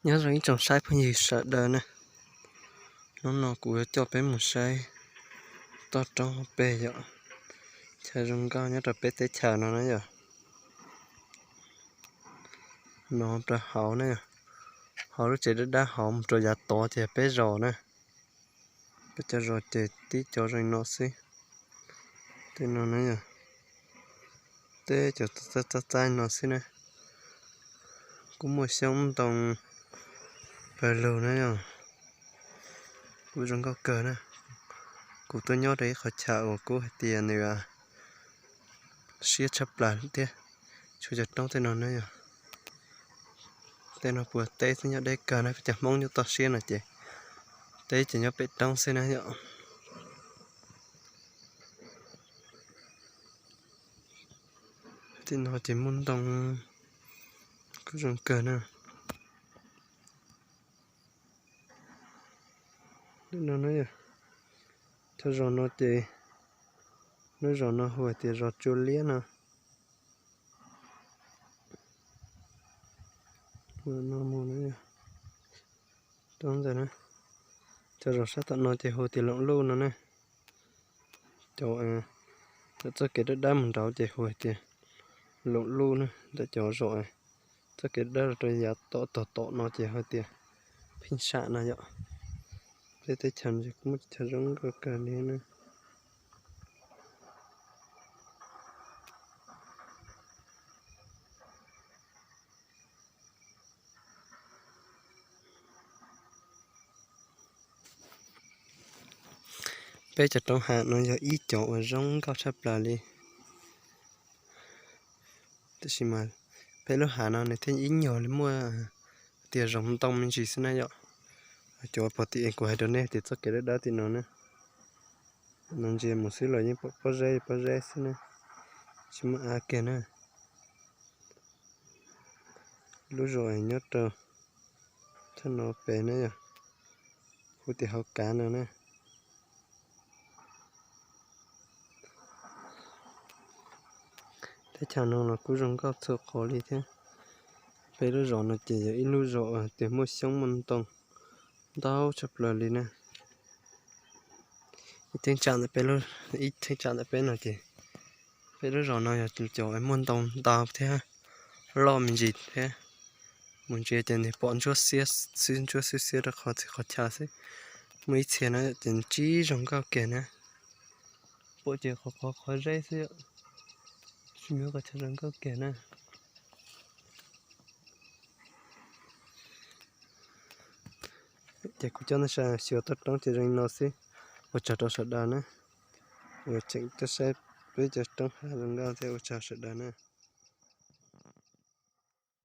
Nyob zoo ib tsoom saib phooj ywg sawv daws na, hnub no kuv yuav coj peb mus saib toj roob hauv pes yom. Chaw zoo nkauj nyob rau peb teb chaws no na yom. No rau hauv na, hauv lub tsev dab dab hauv mus rau yav tod ces peb zos na. Peb cov zos ces tib cov zoo no xwb. Tej no na yom, teb cov txaij txaij no xwb na. Kuj muaj xyoob ntoo pawg lug na yom. Kuj zoo nkauj kawg na. Kuv tuaj nyob rau ib qhov chaw uas kuj hais tias nws siab tshaj plaws thiab. Tshuav cov roob tej no na yom. Tej no puas teb xwb, nyob deb kawg na, peb cov Hmoob nyob toj siab no ces teb ces nyob pem roob xwb na yom. Tej no ces muaj ntoo kuj zoo kawg na. Tej no na, chaw zos no ces lub zos no hu hais tias zos Tsua Liab no. Rau ntawd na, cov zos sab tom no ces hu tias Loom Luj no ne. Cov txoj kev dawb dawb mus nraud ces hu hais tias Loom Luj na, ntawm cov zos txoj kev dawb los rau yav tom tom tom no ces hu tias Pheej Sam no yom. Peb teb chaws no ces kuj muaj chaw zoo nkauj kawg li na. Peb cov roob hav no yog ib cov uas zoo nkauj tshaj plaws li. Tab sis mas peb lub hav no nws thiaj ib nyuag li muaj tias zoo ntoo me ntsis xwb na yom. Cov pog tim kuv hais rau nej tias txoj kev dawb dawb tim no na, no ntsia mus xwb los yeej pom pob zeb pob zeb xwb na, tsis muaj av kiag na. Lub zos nyob rau thaj no pem na yom, hu tias Hauv Kav no na. Teb chaws no los kuj zoo nkauj txhua qhov li thiab. Peb lub zos no ces yog ib lub zos tias muaj xyoob muaj ntoo ntau tshaj plaws li na. Ib theej tsam ntawm peb, ib theej tsam ntawm peb no ces peb lub zos no yog cov muaj ntoo ntau thiab loj me ntsis thiab. Mus ntsia ces nws pom ntsuab xiab xwb, ntsuab xiab xiab rau qhov txhia qhov chaw xwb. Muaj ib txhia no ces ntsib zoo nkauj kiag na. Pom ces qhov qhov qhov zeb xwb, tsis muaj qhov chaw zoo nkauj kiag na. Ces kuv coj nej saib xyuas toj roob ces zoo li no xwb. Ua tsaug rau sawv daws na, uas tseem tuaj saib peb cov roob hav zoo nkauj thiab ua tsaug sawv daws na.